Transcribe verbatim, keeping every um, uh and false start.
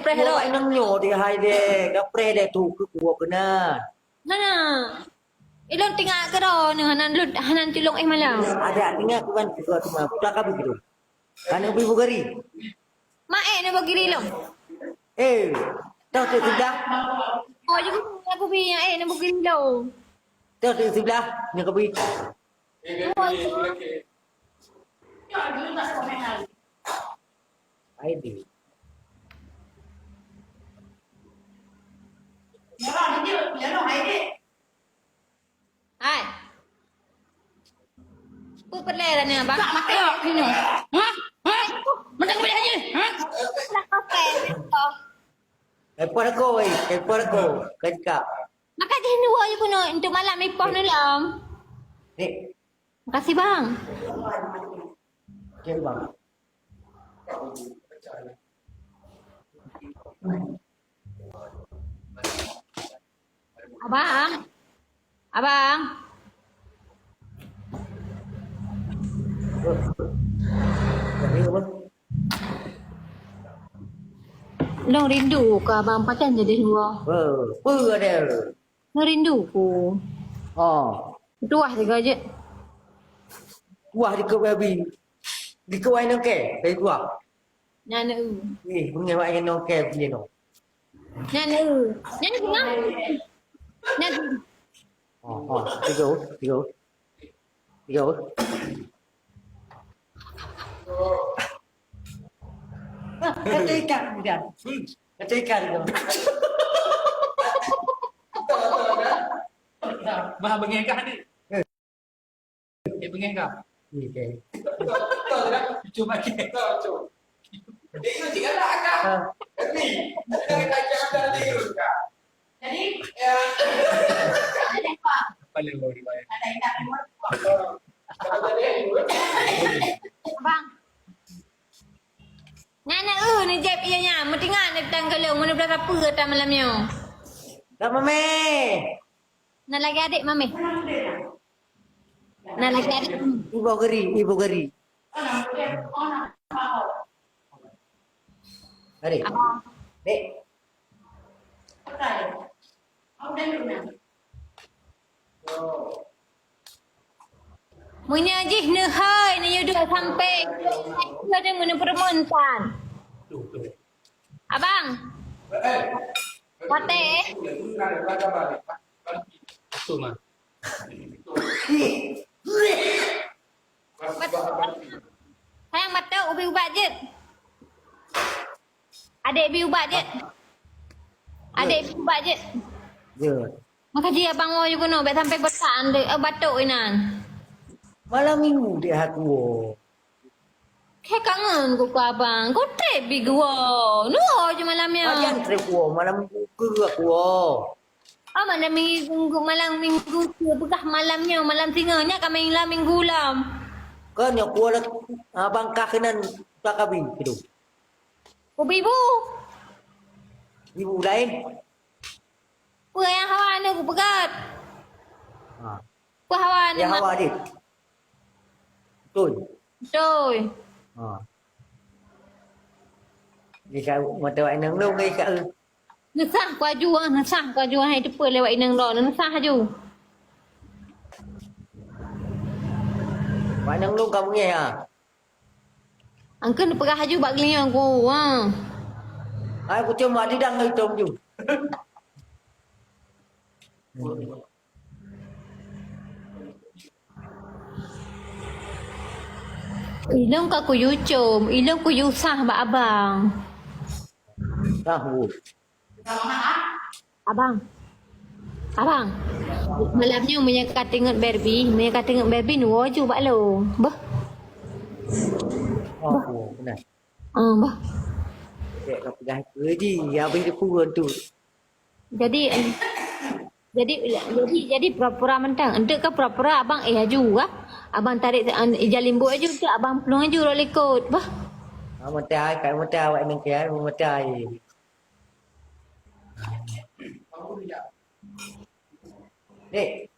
preh lom. Wah, inong nyoe di hai deh, ka preh deh tu keu kuwoe keunan. Hana. Ilôn tingak keudroe nyoe, hana lôn, hana culong éh malam. Ada tingak kuban juga tu mah. Putra kabi gitu. Kan ubi bugari. Mak éh na bugari lom. Eh, tahu tu sudah. Oh, juga aku bi éh na bugari lom. Tahu tu sudah, ni kabi. Hai deh. Hai. Peue peureulée dah ni, Abang? Tak mati awak ni. Ha? Ha? Macam mana ni? Ha? Nak pakai, nak pakai. Telepon aku, weh. Telepon aku. Kau cakap. Maka jih dua je pun untuk malam ipoh ni lah. Ni. Makasih, Bang. Okey, Bang. Abang. Abang. Lôn rindu keu abang pajan jadi dua. Peue, peue ada? Lôn rindu ku. Oh. Tuah tiga je. Tuah di keu babi. Di keu wai nangke, dari tuah. Nyan eu. Eh, beungéh wak nyan nong kèe bie nong. Nyan eu. Nyan tengah. Nyan. Oh, oh, tiga, tiga. Tiga. Ah, kata ikan kemudian. Kata ikan tu. Bah, beungéh kah ni? Eh, beungéh kah? Okey. Cuba cek. Ha. Jadi, jadi apa? Apa yang mau dibayar? Bang. Nyan na eu neujép ié nyan, meutingat neutang golom, meuneuh blah sapeue ata malam nyoe. Dah, Mame. Na lagèe adék, Mame. Na lagèe adék. Ibu geri, ibu geri. Adék. Abang. Dek. Meunyoe jih neuhôi, neuyue duek sampoe, keu deungon peureumeun tan. Abang. Watèe. Betul, Ma. Sayang, batuk, ubi ubat jeuet. Adék bi ubat jeuet. Adék bi ubat jeuet. Ya. Maka ji abang woe keunoe, bèk sampai peutak andeuek, eh, batuk inan. Malam minggu deh aku woe. Khe kangen ku keu abang. Ku trép bi geuwoe. Nuwoe ju malam nyoe. Pajan trép woe, malam minggu keu aku woe. Oh, malam minggu, malam minggu keu peugah malam nyoe, malam singoh nyan ka malam minggu lom. Kan nyoe kuwoe abang kah keunan tak abi keudu. Ubi bu. Ibu lain. Peue nyang hawa aneuk kupeugöt? Ha. Peue hawa aneuk? Nyang hawa jih. Beutôi. Beutôi. Ha. Di sa-, mata wak inong lôn ke sa-, Neusah ku aju, ah, neusah ku aju, hai teupeue lé wak inong lôn, neusah aju. Wak inong lôn ka beungéh, ha. Angkeun peugah aju bak geulinyueng ku, ha. Hai kucom mak didang lé tom ju. Ilong ka kuyue com, ilong kuyue usah bak abang. Tahu. Abang. Abang. Malam nyoe meunyoe ka teuingat Barbie, meunyoe ka teuingat Barbie, nuwoe ju bak lôn. Beuh. Oh, oh, benar. Ah, bah. Cek ka peugah peue ji, habéh teupeue tu. Jadi, em, jadi, jadi, jadi pura-pura mantong. Enteuk ka pura-pura abang éh aju, ah. Abang tarék, an, ija limbot aju, enteuk abang plueng aju rot likot. Bah. Ah, meutai, kai meutai awak nyan kai, meutai. Dek.